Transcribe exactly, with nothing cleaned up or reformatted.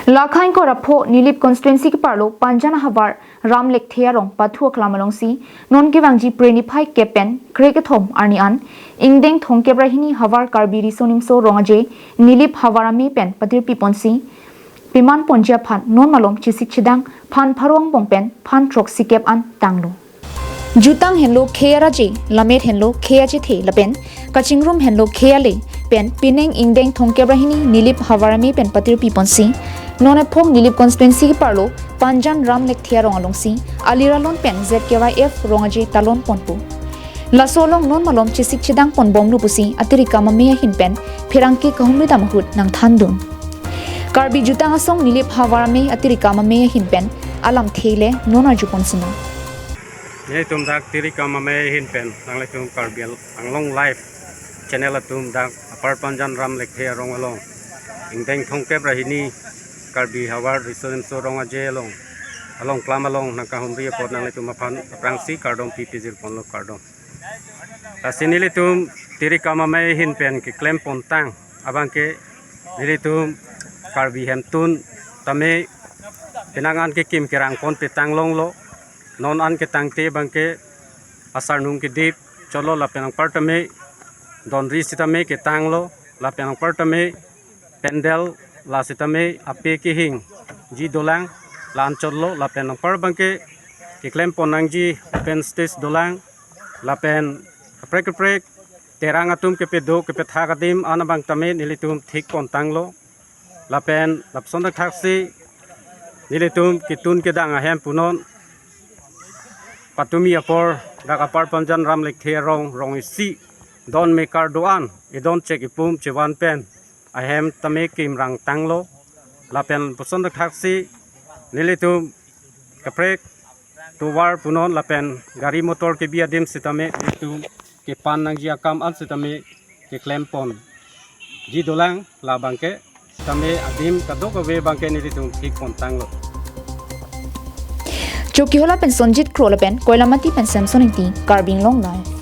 Lakhain Korapho Nilip constituency keparlo Panjan ahavar Ram Lekthe arong pathu aklam alongsi non kevangji Phre niphai kep pen kre kethom arni an ingdeng thomkep ra hini havar Karbi Riso Nimso Rong Aje Nilip havar amei pen patirpi ponsi peman ponji aphan non malom chesik chedang phan pharo angbong pen phan throksikep an tanglo. Jutang henlo khei araje, lammet henlo khei achethe lapen kachingrum henlo khei ale pen pining ingdeng thomkep ra hini Nilip havar amei pen patirpi ponsi non ephong Nilip constituency keparlo Panjan Ram Lekthe arong alongsi alir alon pen Z K Y F Rong Aje talon ponpo. Laso along non malom chesik chedang ponbomlo pusi atirikam amei ahin pen pherangke kahumri dam ahut nangthandun. Karbi Jutang Asong Nilip havar amei atirikam amei ahin pen alamthe le non arju ponsinang. Nelitum dak tirikam amei ahin pen nanglitum Karbi Anglong Live channel atum dak Upper Panjan Ram Lekthe arong along ingdeng thomkep ra hini Karbi havar Riso Nimso Rong Aje along, along klam along nangkahumri apot nanglitum aphan aphrangsi kardom pipijir ponlo, kardom. Lasi nelitum tirikam amei ahin pen keklem pontang abangke nelitum Karbi hemtun tame penang an kekim kerang pon petang longlo. Non an ketangte abangke asarnung kedip chotlo lapen anpartame donri sitame ketanglo lapen anpartame pandal la sitame ape kehingji dolang, la-an chotlo lapen anpar abangke keklem pon nangji open stage dolang lapen kaprek kaprek terang atum kepedo kepethak adim an abang tame nelitum thik pontanglo. Lapen lapuson thakthaksi nelitum ketun kedang ahem punon patumi apor dak Upper Panjan Ram Lekthe arong, rong isi don mekar do-an edon chek ipum chevan pen ahem tame kimrang tanglo. Lapen lapuson thakthaksi nelitum kaprek tovar punon lapen gari motor kebi adim sitame nelitum kepan nangji akam an sitame keklem ponji dolang, la abangke sitame adim kadokave abangke nelitum thik pontanglo. Chokihola pen Sonjit Kro lapen Koilamati pen Samson Ingti, Karbi Anglong Live.